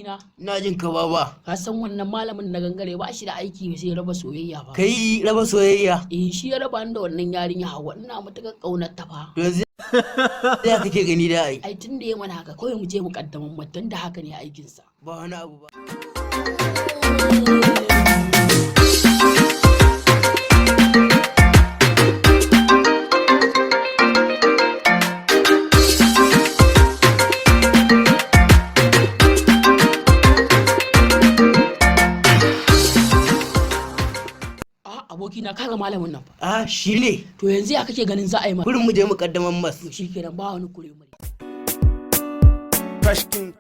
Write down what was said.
Abokina. Ina jin ka, baba. Ka san wannan malamin na gangare ba shi da aiki sai raba soyayya ba. Kai, raba soyayya? Eh, shi ya raba ni da wannan yarinya Hawa. Ina matuƙar ƙaunar ta fa. To yanzu ya kake gani da ai? Ai tun da ya mana haka, kawai mu je mu kaddaman mutum da haka ne aikinsa. Ba wani abu ba. A abokina, kaga malamin nan fa. A shi ne. To yanzu ya kake ganin za a yi mana? Kurin mu je mu kaddaman mas. To shikenan, ba wani kure mure. Fresh King.